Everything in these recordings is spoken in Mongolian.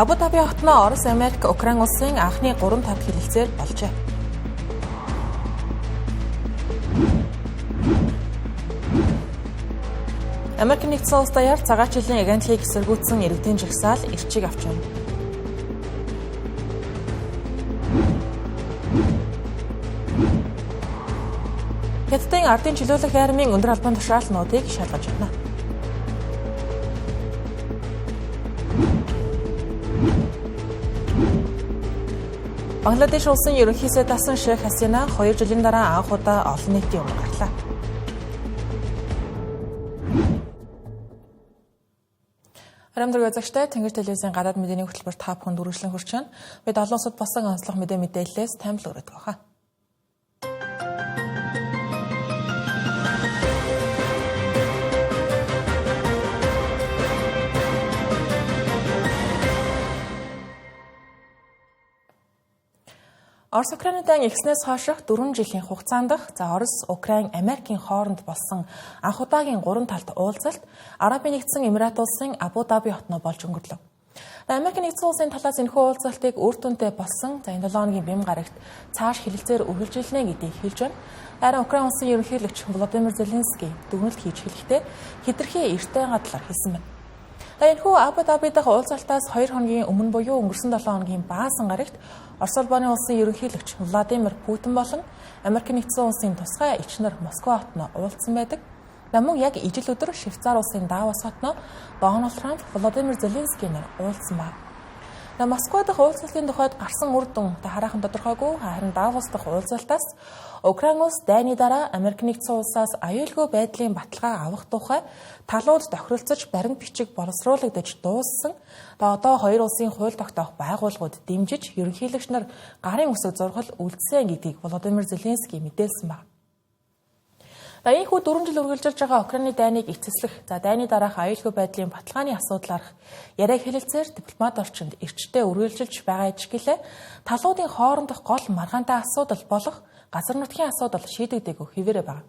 Абу Даби хотноо Орос, Америк, Украин улсын анхны 3 тат хэлэлцээр болжээ. Америк нэгдсэн улс даяар цагаачлалын агентлыг эсэргүүцсэн иргэдийн жагсаал эрчийг авч байна. Хятадын ардын чөлөөлөх армийн өндөр албан тушаалнуудыг шалгаж байна. Бангладеш улсын ерөнхий сайд асан Шейх Хасина 2 жилийн дараа анх удаа олон нийтийн өмнө гарлаа. Харамдраг үзэгчтэй Тэнгэр телевизийн гадаад мэдээний хөтөлбөр та бүхэнд үргэлжлэн хүрч байна. Бид олон улсад болсон онцлог мэдээллээс таймл өрөөд байгаа. Орос Украины дайн эхлснээс хойших 4 жилийн хугацаанд за Орос, Украин, Америкийн хооронд болсон анх удаагийн 3 талт уулзалт Арабын нэгдсэн Эмират улсын Абу Даби хотноо болж өнгөрлөө. Америк нэгдсэн улсын талаас энэхүү уулзалтыг үр дүнтэй болсон за энэ 7 хоногийн бэм гарагт цааш хэлэлцээр үргэлжилнэ гэдгийг хэлж байна. Харин Украин улсын ерөнхийлөгч Владимир Зеленский дүгнэлт хийж хэлэхдээ хэтэрхий эртээ талаар хэлсэн байна. Энэхүү Абу Даби дахь уулзалтаас 2 хоногийн өмнө буюу өнгөрсөн 7 хоногийн баасан гарагт Орос улбаны улсын ерөнхийлөгч Владимир Путин болон Америк нэгдсэн улсын тусгай элчнэр Москва хотноо уулзсан байдаг. Мөн яг ижил өдөр Швейцар улсын Давос хотноо Дональд Трамп, Владимир Зеленский нар уулзсан байна. Москва дахь уулзалтын тухайд гарсан үр дүн хараахан тодорхойгүй, харин Давос дахь уулзалтаас Украин улс дайны дараа Америк нэгдсэн улсаас аюулгүй байдлын баталгаа авах тухай талууд тохиролцож баримт бичиг боловсруулагдаж дууссан. Одоо хоёр улсын хууль тогтоох байгууллагууд дэмжиж ерөнхийлөгч нар гарын үсэг зургал үлдсэн гэдгийг Владимир Зеленский мэдээлсэн байна. Энэхүү 4 жил үргэлжилж байгаа Украины дайныг эцэслэх, за дайны дараах аюулгүй байдлын баталгааны асуудлаарх яриа хэлэлцээр дипломат орчинд эрчтэй үргэлжилж байгаа иж гэлээ талуудын хоорондох гол маргаантай асуудал болох газар нутгийн асуудал шийдэгдээгүй хэвээрээ байна.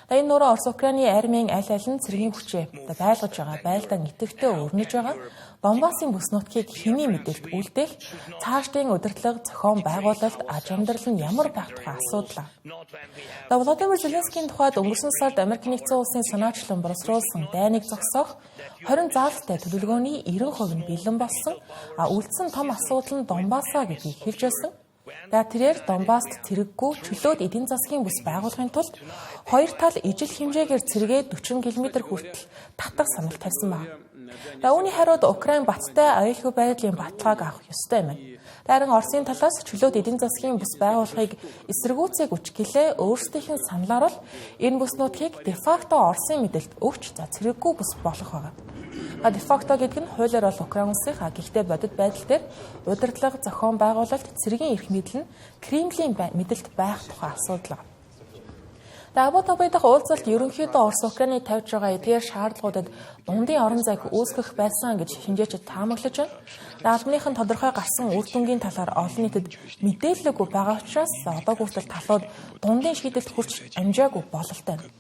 Энэ нөрөө Орос Украины армийн аль аль нь цэргийн хүчээ байлгаж байгаа байлдаан идэвхтэй өрнөж байгаа Донбассын бүс нутгийг хэний мэдээлд үлдээх цаашдын удирдлага зохион байгуулалт аж амьдрал нь ямар байх тухай асуудлаа. Владимир Зеленскийн тухайд өнгөрсөн сард Америк нэгдсэн улсын санаачлан боловсруулсан дайныг зогсоох 20 заалттай төлөвлөгөөний 90% нь бэлэн болсон, үлдсэн том асуудал нь Донбассаа гэдгийг хэлж байсан. Тэрээр Донбасст цэрэггүй чөлөөт эдийн засгийн бүс байгуулахын тулд хоёр тал ижил хэмжээгээр цэргээ 40 км хүртэл татах санал тавьсан байна. Үүний хариуд Украин баттай аюулгүй байдлын баталгааг авах ёстой юм байна. Харин Оросын талаас чөлөөт эдийн засгийн бүс байгуулахыг эсэргүүцээг үч гэлээ өөрсдийнх нь саналаар бол энэ бүс нутгийг дефакто Оросын мэдэлд өгч за цэрэггүй бүс болох байгаа. Дефакто гэдэг нь хуулиар бол Украин улсынхаа, гэхдээ бодит байдал дээр удирдлага, зохион байгуулалт, цэргийн эрх мэдэл нь Кремлийн мэдэлд байх тухай асуудал. Абу Даби дахь уулзалт ерөнхийдөө Орос Украины тавьж байгаа эдгээр шаардлагуудад дундын орон зайг үүсгэх байсан гэж шинжээчид таамаглаж байна. Албаных нь тодорхой гарсан үр дүнгийн талаар олон нийтэд мэдээлэлгүй байгаа учраас одоо хүртэл талууд дундын шийдэлд хүрч амжаагүй бололтой байна.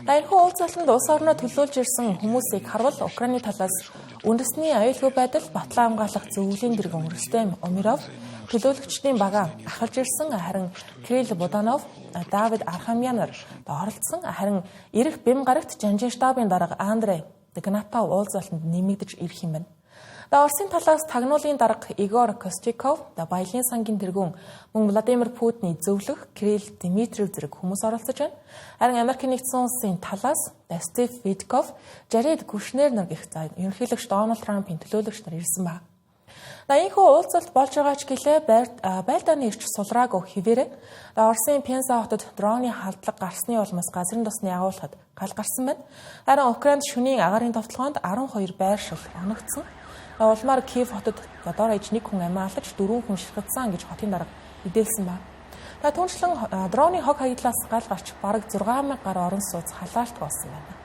Энэхүү уулзалтанд улс орноо төлөөлж ирсэн хүмүүсийг харвал Украины талаас үндэсний аюулгүй байдал батлан хамгаалах зөвлөлийн дэргэн Рустем Умеров, төлөөлөгчдийн бага ахалж ирсэн, харин Кирилл Буданов, Давид Архамянар оролцсон, харин ирэх бэм гарагт Жанжин штабын дарга Андрей Дгнатов уулзалтанд нэмэгдэж ирэх юм байна. Оросын талаас тагнуулын дарга Игор Костиков, Баялын сангийн тэргүүн мөн Владимир Путиний зөвлөх Кирилл Дмитриев зэрэг хүмүүс оролцож байна. Харин Америк нэгдсэн улсын талаас Стив Витков, Жаред Кушнер нар гэх ерөнхийлөгч Дональд Трампын төлөөлөгч нар ирсэн байна. Энэхүү уулзалт болж байгаа ч гэлээ байлдааны эрч сулраагүй хэвээрээ Оросын Пенза хотод дроны халдлага гарсны улмаас газрын тосны агуулгад гал гарсан байна. Харин Украинд шөнийн агаарын товтлогоонд 12 байршил оногдсон. Улмаар Киев хотод дор хаяж 1 хүн амиа алдаж 4 хүн ширхэгдсэн гэж хотын дарга мэдээлсэн байна. Түүнчлэн дроны хог хаягдлаас гал гарч бараг 6000 гаруй орон сууц халаалт болсон байна.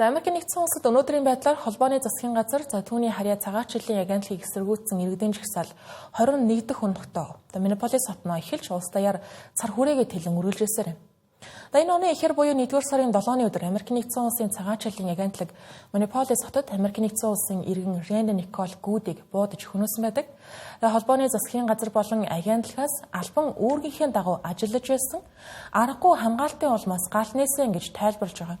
За Америк нэгдсэн улсад өнөөдрийн байдлаар холбооны засгийн газар за түүний харьяа цагаачлалын агентлагийг эсэргүүцсэн иргэдийн жагсаал 21 дэх хүндхтөө Миннеаполис хотноо эхэлж улс даяар цар хүрээгээ тэлэн үргэлжилсээр байна. За энэ оны ихэр буюу 1-р сарын 7-ны өдөр Америк нэгдсэн улсын цагаан агентлаг Миннеаполис хотод Америк нэгдсэн улсын иргэн Рэнда Никол Гүүдийг буудаж хөнөөсөн байдаг. За холбооны засгийн газар болон агентлагаас албан үүргийнхээ дагуу ажиллаж байсан аргагүй хамгаалтын улмаас гал нээсэн гэж тайлбарлаж байгаа.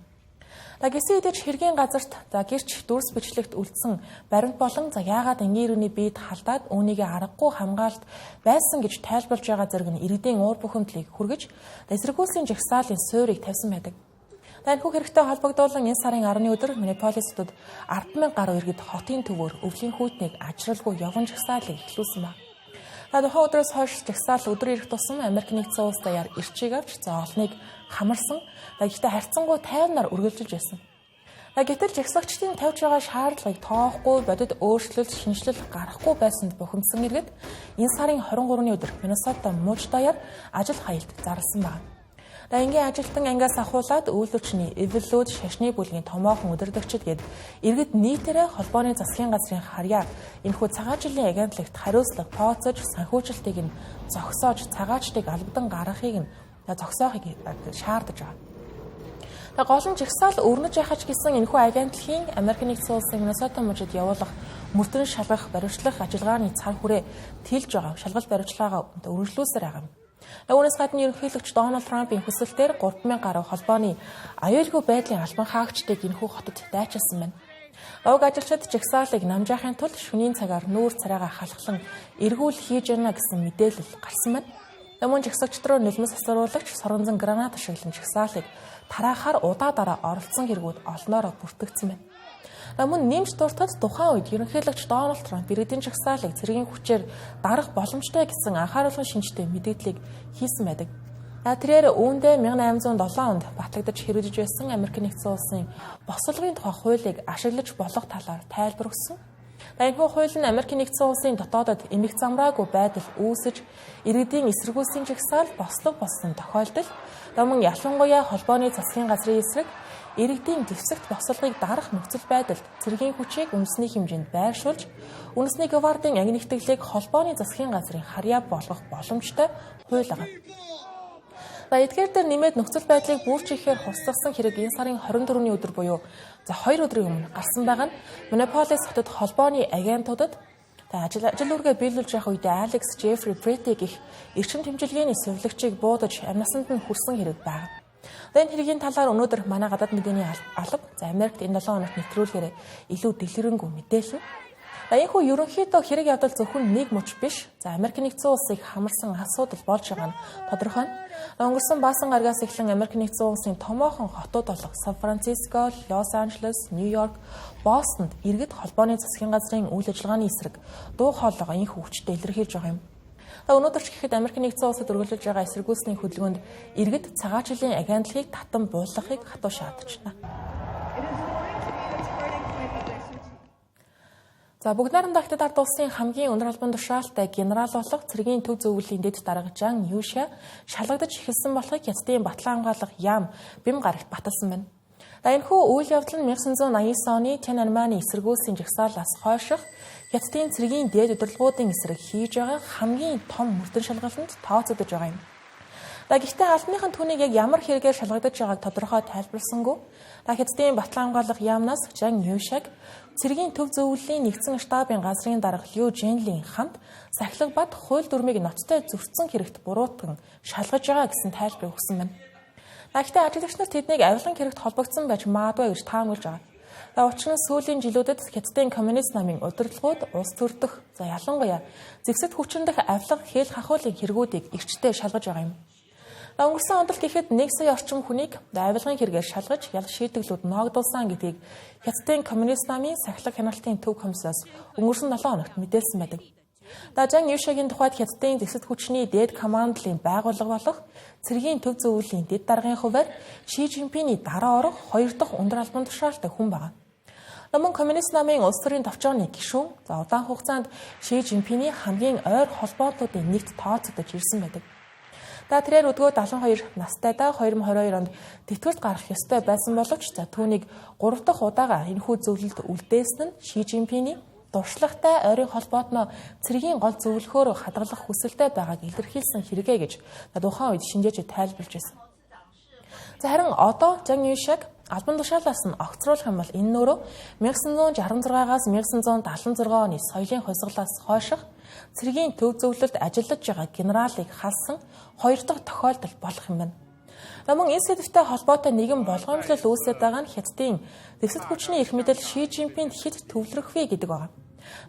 За гисэн хэдий ч хэргийн газарт за гэрч дүрс бичлэгт үлдсэн баримт болон за яагаад энгийн иргэний биед халдаад үүнийг аргагүй хамгаалт байсан гэж тайлбарлаж байгаа зэрэг нь иргэдийн уур бухимдлыг хүргэж эсэргүүцлийн жагсаалын суурийг тавьсан байдаг. За энэхүү хэрэгтэй холбогдуулан энэ сарын 10-ны өдөр Миннеаполис хотод 10,000 гаруй иргэд хотын төвөөр өвлийн хүйтнийг ажралгүй явган жагсаалыг эхлүүлсэн байна. За тухайн өдрөөс хойш жагсаал өдөр ирэх тусам Америк нэгдсэн улс даяар эрчийг авч за олныг хамарсан. За гэхдээ харьцангуй тайвнаар үргэлжилж байсан. За гэтэл жагсагчдын тавьж байгаа шаардлагыг тоохгүй бодит өөрчлөлт шинэчлэл гарахгүй байсанд бухимдсан иргэд энэ сарын 23-ны өдөр Миннесота мужид даяар ажил хаялт зарласан байна. За энгийн ажилтан ангиас ахуулаад үйлдвэрчний эвлэлүүд, шашны бүлгийн томоохон удирдагчид гээд иргэд нийтээрээ холбооны засгийн газрын харьяа энэхүү цагаан агентлагт хариуцлага тооцож санхүүжилтийг нь зогсоож цагаачдыг албадан гаргахыг нь зогсоохыг шаардаж байгаа. За гол нь жагсаал өрнөж яхаж гэсэн энэхүү агентлагийн Америк нэгдсэн улсын Миннесота мужид явуулах мөрдөн шалгах, баривчлах ажиллагааны цар хүрээ тэлж байгаа шалгалт баривчлагаа үргэлжлүүлсээр байгаа юм. Үүнээс гадна ерөнхийлөгч Дональд Трампын хүсэлтээр 3000 гаруй холбооны аюулгүй байдлын албан хаагчдыг энэхүү хотод дайчилсан байна. Уг ажилчид жагсаалыг намжаахын тулд шөнийн цагаар нүүр царайгаа халахлан эргүүл хийж яана гэсэн мэдээлэл гарсан байна. Мөн жагсагчид руу нулимс асруулагч соронзон гранат ашиглан жагсаалыг тараахаар удаа дараа оролцсон хэрэгүүд олноороо бүртгэгдсэн байна. Мөн нэмж дуртад тухайн үед ерөнхийлөгч Дональд Трамп иргэдийн жагсаалыг цэргийн хүчээр дарах боломжтой гэсэн анхааруулгын шинжтэй мэдээллийг хийсэн байдаг. Тэрээр үүндээ 1807 онд батлагдаж хэрэгжиж байсан Америк нэгдсэн улсын босолгын тухай хуулийг ашиглаж болох талаар тайлбар өгсөн. Энэхүү хууль нь Америк нэгдсэн улсын дотоодод эмх замраагүй байдал үүсэж иргэдийн эсэргүүцлийн жагсаал бослого болсон тохиолдолд мөн ялангуяа холбооны засгийн газрын эсрэг иргэдийн дэвсэгт босолгыг дарах нөхцөл байдалд цэргийн хүчийг үндэсний хэмжээнд байршуулж үндэсний гвардын анги нэгтгэлийг холбооны засгийн газрын харьяа болгох боломжтой хууль байгаа. За эдгээр дээр нэмээд нөхцөл байдлыг бүрч ихээр хурцласан хэрэг энэ сарын 24-ний өдөр буюу за 2 өдрийн өмнө гарсан байгаа нь Миннеаполис хотод холбооны агентуудад ажил үүргээ биелүүлж явах үедээ Алекс Джеффри Претти гэх эрчим тэмцэлгээний сувилагчийг буудаж амнасанд нь хүрсэн хэрэг байна. Энэ хэргийн талаар өнөөдөр манай гадаад мэдээний алба за Америкт энэ 7 хоногт нэвтрүүлгээр илүү дэлгэрэнгүй мэдээлнэ. Энэхүү ерөнхийдөө хэрэг явдал зөвхөн нэг мөч биш. За Америк нэгдсэн улсыг хамарсан асуудал болж байгаа нь тодорхой нь. Өнгөрсөн баасан гарагаас эхлэн Америк нэгдсэн улсын томоохон хотууд болох Сан Франциско, Лос Анжелес, Нью-Йорк, Бостонд иргэд холбооны засгийн газрын үйл ажиллагааны эсрэг дуу хоолойгоо энэхүү хүчтэй илэрхийлж байгаа юм. Өнөөдөр ч гэхэд Америк нэгдсэн улсад үргэлжилж байгаа эсэргүүцлийн хөдөлгөөнд иргэд цагаан агентлагийг татан буулгахыг хатуу шаардаж байна. За бүгд найрамдах Хятад ард улсын хамгийн өндөр албан тушаалтай генерал болох цэргийн төв зөвлөлийн дэд дарга Жан Юша шалгагдаж эхэлсэн болохыг Хятадын батлан хамгаалах яам бэм гарагт баталсан байна. За энэхүү үйл явдал нь 1989 оны Тяньаньманы эсэргүүцлийн жагсаалаас хойших Хятадын цэргийн дээд удирдлагуудын эсрэг хийж байгаа хамгийн том мөрдөн шалгалтанд тооцогдож байгаа юм. За гэхдээ албаныхан түүнийг яг ямар хэрэгээр шалгагдаж байгааг тодорхой тайлбарласангүй. За Хятадын батлан хамгаалах яамнаас Жан Юшаг цэргийн төв зөвлөлийн нэгдсэн штабын газрын дарга Лю Женлийн хамт сахилга бат хууль дүрмийг ноцтой зөрчсөн хэрэгт буруутган шалгаж байгаа гэсэн тайлбарыг өгсөн байна. Гэхдээ ажиглагч нар тэднийг авилгын хэрэгт холбогдсон байж магадгүй гэж таамаглаж байгаа. За учир нь сүүлийн жилүүдэд Хятадын коммунист намын удирдлагууд улс төрдөх, за ялангуяа зэвсэгт хүчиндэх авилга хэл хахуулын хэрэгүүдийг эрчтэй шалгаж байгаа юм. Өнгөрсөн онд л гэхэд 1 сая орчим хүнийг авилгын хэрэгээр шалгаж ял шийтгэлүүд ноогдуулсан гэдгийг Хятадын коммунист намын сахилга хяналтын төв комиссаас өнгөрсөн 7 хоногт мэдээлсэн байдаг. Жан Юшагийн тухайд Хятадын зэвсэгт хүчний дээд командлын байгууллага болох цэргийн төв зөвлөлийн дэд даргын хувиар Ши Цзиньпиний дараа орох хоёр дахь өндөр албан тушаалтай хүн байна. Мөн коммунист намын улс төрийн товчооны гишүүн, за удаан хугацаанд Ши Цзиньпиний хамгийн ойр холбоотуудын нэгт тооцогдож ирсэн байдаг. За тэрээр өдгөө 72 настайдаа 2022 онд тэтгэврт гарах ёстой байсан боловч за түүнийг 3 дахь удаага энэхүү зөвлөлд үлдээсэн нь Ши Цзиньпиний дуршлагтай ойрын холбоотноо цэргийн гол зөвлөхөөр хадгалах хүсэлтэй байгааг илэрхийлсэн хэрэгээ гэж тухайн үед шинжээч тайлбарлаж байсан. За харин одоо Жан Юшаг албан тушаалаас нь огцруулах юм бол энэ нөрөө 1966-аас 1976 оны соёлын хувьсгалаас хойших цэргийн төв зөвлөлд ажиллаж байгаа генералыг халсан хоёр дахь тохиолдол болох юм байна. Мөн энэ сэдвтэй холбоотой нэгэн болгоомжлол үүсээд байгаа нь Хятадын дэвсгэр хүчний эрх мэдэл Ши Цзиньпинд хэд төвлөрөх вэ гэдэг байна.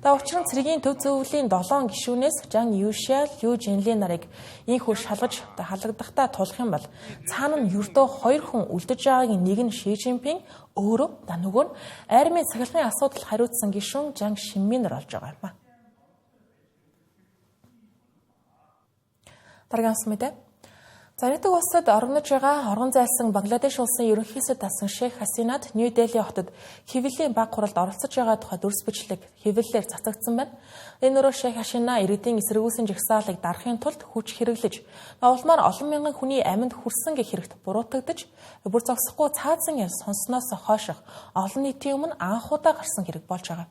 За учир нь цэргийн төв зөвлөлийн 7 гишүүнээс Жан Юшиа, Лю Жинли нарыг ийхүү шалгаж халагдахдаа тулах юм бол цаана нь ердөө 2 хүн үлдэж байгаагийн нэг нь Ши Цзиньпин өөрөө, за нөгөө нь армийн цахилгаан асуудал хариуцсан гишүүн Жан Шиммин нар болж байгаа юм а. Дараагийн ус мэдээ. Заритаг улсад орогнож байгаа оргон зайлсан Бангладеш улсын ерөнхийсэд дасан Шейх Хасинад Нью Дели хотод хэвлэлийн баг хуралд оролцож байгаа тухай дүрс бичлэг хэвлэлээр цацагдсан байна. Энэ өрөө Шейх Хасина иргэдийн эсэргүүцэн жагсаалыг дарахын тулд хүч хэрэглэж, улмаар олон мянган хүний амьд хүрсэн гэх хэрэгт буруутгагдаж, бүр зогсохгүй цаазан ял сонссоноос хойших олон нийтийн өмнө анх удаа гарсан хэрэг болж байгаа.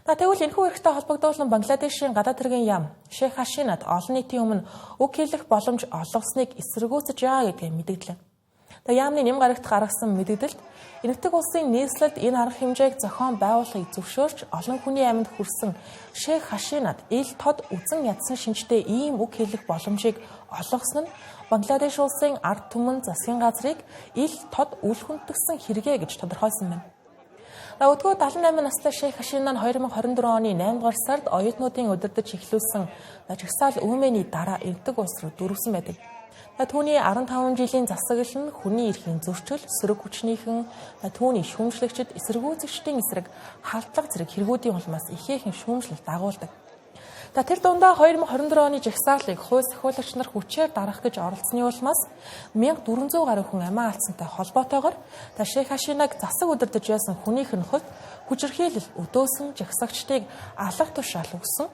Тэгвэл энэхүү хэрэгтэй холбогдуулан Бангладешийн гадаад хэргийн яам Шейх Хасинад олон нийтийн өмнө үг хэлэх боломж олгосныг эсэргүүцэж байгаа гэдгээ мэдэгдлээ. Яамны нэм гарагт гаргасан мэдэгдэлд Энэтхэг улсын нийслэлд энэ арга хэмжээг зохион байгуулахыг зөвшөөрч олон хүний амьд хүрсэн Шейх Хасинад ил тод үзэн ядсан шинжтэй ийм үг хэлэх боломжийг олгосон нь Бангладеш улсын ард түмэн засгийн газрыг ил тод үл хүндэтгсэн хэрэгэ гэж тодорхойлсон байна. Өдгөө 78 настай Шейх Хасина нь 2024 оны 8 дугаар сард оюутнуудын удирдах эхлүүлсэн жагсаал үүмэний дараа Энэтхэг улс руу дөрвсөн байдаг. Түүний 15 жилийн засаглал нь хүний эрхийн зөрчил, сөрөг хүчнийхэн, түүний шүүмжлэгчид, эсэргүүцэгчдийн эсрэг халдлага зэрэг хэрэгүүдийн улмаас ихээхэн шүүмжлэл дагуулдаг. Тэр дундаа 2024 оны жагсаалыг хууль сахиулагч нар хүчээр дарах гэж оролцсны улмаас 1400 гаруй хүн амиа алдсантай холбоотойгоор Шейх Хасинаг засаг удирдах байсан хүнийх нь хувьд хүчирхийлэл өдөөсөн жагсагчдыг алах тушаал өгсөн.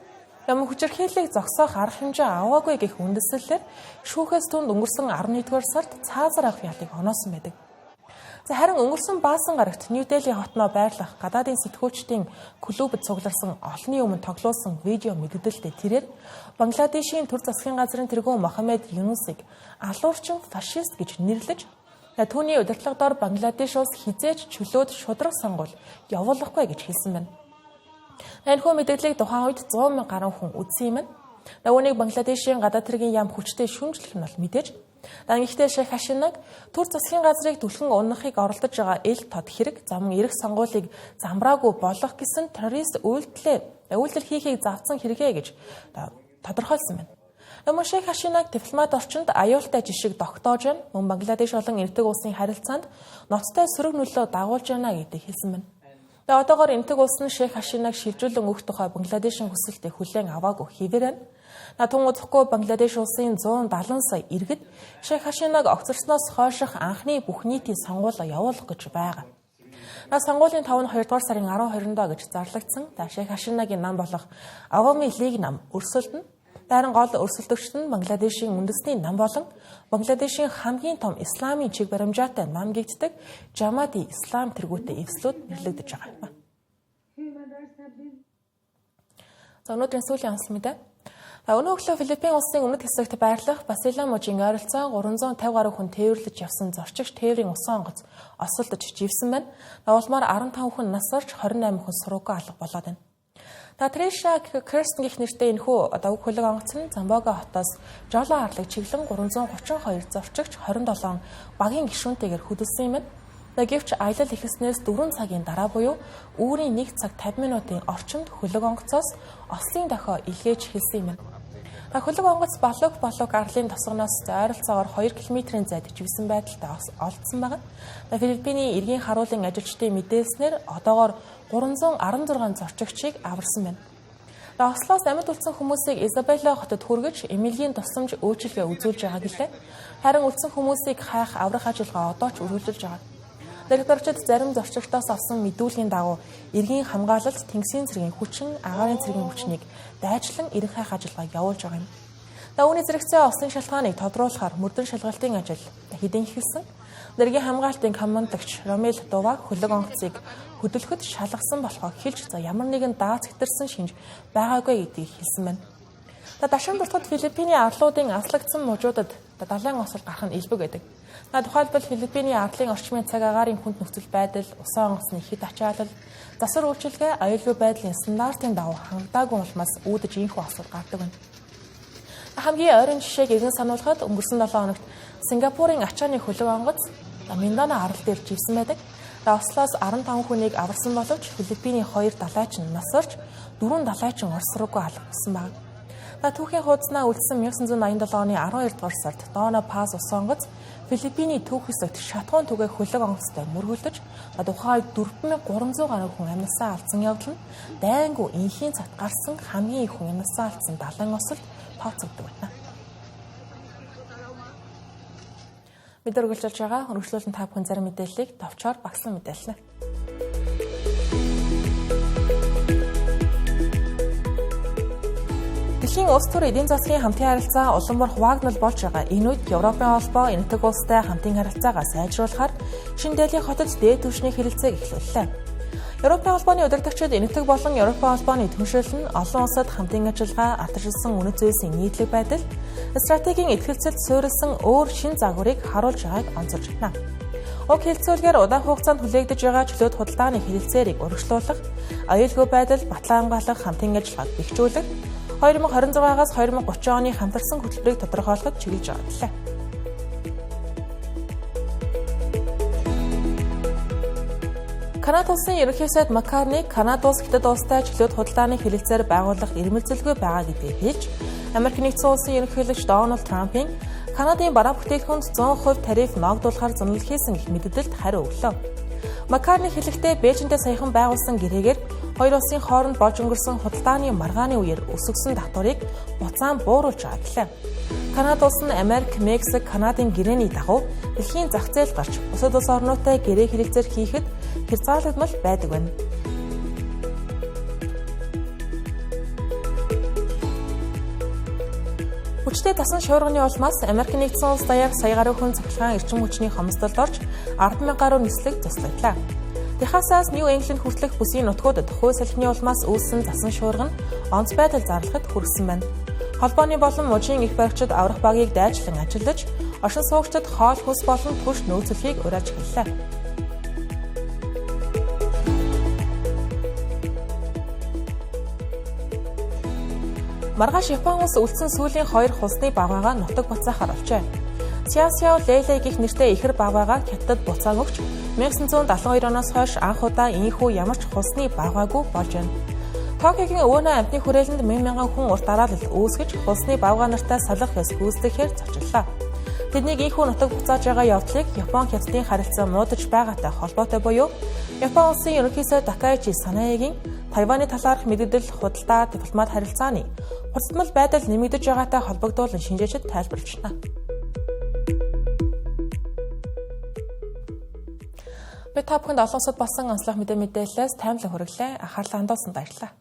Мөн хүчирхийллийг зогсоох арга хэмжээ аваагүй гэх үндэслэлээр шүүхээс түнд өнгөрсөн 11-р сард цаазар авах ялыг оноосон байдаг. За харин өнгөрсөн баасан гарагт Нью Дели хотноо байрлах гадаадын сэтгүүлчдийн клубд цугларсан олонний өмнө тоглуулсан видео мэдээлэлтэй тэрээр Бангладешийн төр засгийн газрын тэргүүн Мохаммед Юнусыг алуурчин фашист гэж нэрлэж түүний удирдлага дор Бангладеш улс хизээж чөлөөд шударга сонгуул явуулахгүй гэж хэлсэн байна. Энэхүү мэдээллийг тухайн үед 100 мянга гаруй хүн үзсэн юм байна. Үүнийг Бангладешийн гадаад хэргийн яам хүчтэй шүүмжлэх нь бол мэдээж. Гэхдээ Шейх Хасинаг төр засгийн газрыг түлхэн унахыг оролдож байгаа ил тод хэрэг замун эрх сонгуулийг замбраагүй болох гэсэн террорист үйлдэл хийхийг завцсан хэрэгэ гэж тодорхойлсон байна. Мөн Шейх Хасинаг дипломат орчинд аюултай жишг тогтоож байна. Мөн Бангладеш болон Энэтхэг улсын харилцаанд ноцтой сөрөг нөлөө дагуулж байна гэдгийг хэлсэн байна. Одоогоор Энэтхэг улс нь Шейх Хасинаг шилжүүлэн өгөх тухай Бангладешийн хүсэлтийг хүлээн аваагүй хэвээр байна. Тун удахгүй Бангладеш улсын 170 сая иргэд Шейх Хасинаг огцорсноос хойших анхны бүх нийтийн сонгуулиа явуулах гэж байгаа. Сонгуулийн тав нь 2 дугаар сарын 12-нд гэж зарлагдсан. Шейх Хасинагийн нам болох Авами Лиг нам өрсөлдөнө. Харин гол өрсөлдөгчд нь Бангладешийн үндэсний нам болон Бангладешийн хамгийн том исламын чиг баримжаатай нам гэгддэг Жамаати ислам тэргүүтэй эвслүүд нэрлэгдэж байгаа юм. За өнөөдрийн сүүлийн онцлог мэдээ. Өнөө өглөө Филиппин улсын өмнөд хэсэгт байрлах Басила мужийн ойролцоо 350 гаруй хүн тээвэрлэж явсан зорчигч тээврийн усан онгоц осолдож живсэн байна. Улмаар 15 хүн нас орж 28 хүн суруугүй алга болоод байна. Триша Керстен гэх нэртэй энэхүү уг хөлөг онгоц нь Замбога хотоос Жолоо арлыг чиглэн 332 зорчигч 27 багийн гишүүнтэйгээр хөдөлсөн юм байна. Гэвч аялал эхэлснээс 4 цагийн дараа буюу үүрийн 1 цаг 50 минутын орчимд хөлөг онгоцоос ослын дохио илгээж эхэлсэн юм байна. Хөлөг онгоц Балук арлын тосгоноос ойролцоогоор 2 км-ийн зайд живсэн байдалтай олдсон байна. Филиппиний эргийн харуулын ажилчдын мэдээлснээр одоогоор 316 зорчигчийг аварсан байна. Ослоос амьд үлдсэн хүмүүсийг Изабелла хотод хүргэж эмнэлгийн тусламж үйлчилгээ үзүүлж байгаа гэлээ. Харин үлдсэн хүмүүсийг хайх аврах ажиллагаа одоо ч үргэлжилж байгаа. Директорчид зарим зорчигчдоос авсан мэдүүлгийн дагуу эргийн хамгаалалт, тэнгисийн цэргийн хүчин, агаарын цэргийн хүчнийг дайчлан эрг хайх ажиллагааг явуулж байгаа юм. Үүний зэрэгцээ ослын шалтгааныг тодруулахаар мөрдөн шалгалтын ажил хэдийн эхэлсэн. Эргийн хамгаалтын командагч Ромел Дува хөлөг онгоцыг хөдөлгөхөд шалгасан болохоо хэлж ямар нэгэн даац хэтэрсэн шинж байгаагүй гэдгийг хэлсэн байна. Дашин дуртад Филиппиний арлуудын аслагдсан мужуудад далайн осол гарах нь элбэг байдаг. Тухайлбал Филиппиний арлын орчмын цаг агаарын хүнд нөхцөл байдал, усан онгоцны хэд ачаалал, засвар үйлчилгээ, аюулгүй байдлын стандартын дагуу хангадаагүй улмаас үүдэж ийнхүү асуудал гардаг байна. Хамгийн ойрын жишээг эргэн сануулхад өнгөрсөн 7 хоногт Сингапурын ачааны хөлөг онгоц Миндана арал дээр живсэн байдаг. Ослоос 15 хүнийг аварсан боловч Филиппиний 2 далайчин нас орж, 4 далайчин Орос руугаа алгасан байна. Түүхийн хуудаснаа үлдсэн 1987 оны 12 дугаар сард Дона Пас усан онгоц Филиппиний түүх хэсэгт шатхуун түгээ хөлөг онгоцтой мөргөлдөж, тухайн үед 4300 гаруй хүн амнасаа алдсан явдал нь дайнгүй энхийн цагт гарсан хамгийн их хүн амнасаа алдсан далайн осолд тооцогддог байна. Бид үргэлжлүүлж байгаа өргөжлүүлэн та бүхэн зарим мэдээллийг товчоор багслан мэдээлнэ. Дэлхийн улс төр эдийн засгийн хамтын харилцаа улам бүр хуваагнал болж байгаа. Энэ үед Европын холбоо Энэтхэг улстай хамтын харилцаагаа сайжруулахаар Шинэ Дэлхийн хотод дээд түвшний хэлэлцээг эхлүүллээ. Европын холбооны удирдагчид Энэтхэг болон Европын холбооны түншлэл нь олон улсад хамтын ажиллагаа, ардчилсан үнэт зүйлсийн нийтлэг байдал, стратегийн ихтгэлцэлд суурилсан өөр шин загварыг харуулж байгааг онцолж байна. Уг хэлэлцүүлгээр удаан хугацаанд хүлээгдэж байгаа чөлөөт худалдааны хэлэлцээрийг урагшлуулах, аюулгүй байдал, батлан хамгаалах хамтын ажиллагааг бэхжүүлэх, 2026-аас 2030 оны хамтарсан хөтөлбөрийг тодорхойлоход чиглэж байгаа гэлээ. Канада улсын ерөнхий сайд Маккарни Канада улс Хятад улстай чөлөөт худалдааны хэлэлцээр байгуулах эрмэлзэлгүй байгаа гэдгийг хэлж, Америк нэгдсэн улсын ерөнхийлөгч Дональд Трампын Канадын бараа бүтээгдэхүүнд 100% тариф ноогдуулахар зунал хийсэн гэх мэдээлэлд хариу өглөө. Маккарни хэлэхдээ Бээжинтэй саяхан байгуулсан гэрээгээр хоёр улсын хооронд болж өнгөрсөн худалдааны маргааны үеэр өсгөсөн татварыг буцаан бууруулж байгаа гэлээ. Канада улс нь Америк, Мексик, Канадын гэрээний дагуу дэлхийн зах зээл гарч бусад улс орнуудтай гэрээ хэлэлцээр хийхэд хязгаарлагдмал байдаг байна. Хүчтэй тасан шуурганы улмаас Америк нэгдсэн улс даяар сая гаруй хүн цахилгаан эрчим хүчний хомсдолд орж 10,000 гаруй нислэг зослагдлаа. Техасаас Нью Ингланд хүртэлх бүсийн нутгуудад хуу салхины улмаас үүссэн засан шуурга нь онц байдал зарлахад хүргэсэн байна. Холбооны болон мужийн их баригчид аврах багийг дайчлан ажиллаж, оршин суугчдад хоол хүнс болон түлш нөөцлөхийг уриалж эхэллээ. Маргааш Япон улс үлдсэн сүүлийн хоёр хулсны багваагаа нутаг буцаахаар болжээ. Сясяо Лейле гэх нэртэй ихэр багваагаа Хятадд буцаан өгч 1972 оноос хойш анх удаа ийхүү ямар ч хулсны багваагүй болж байна. Токиогийн өвөнөө амтны хүрээлэнд мянган хүн урт дараалал үүсгэж хулсны багваа нартай салах ёс гүйцэтгэхээр зочлолоо. Тэднийг ийхүү нутаг буцааж байгаа явдлыг Япон Хятадын харилцаа муудаж байгаатай холбоотой буюу Япон улсын ерөнхий сайд Такаичи Санаегийн Тайваны талаарх мэдээлэл худалдаа дипломат харилцааны хурцтмал байдал нэмэгдэж байгаатай холбогдуулан шинжээчид тайлбарлаж байна. Би та бүхэнд олон улсад болсон онцлог мэдээллээс таймлан хүргэлээ. Анхаарлаа хандуулсанд баярлалаа.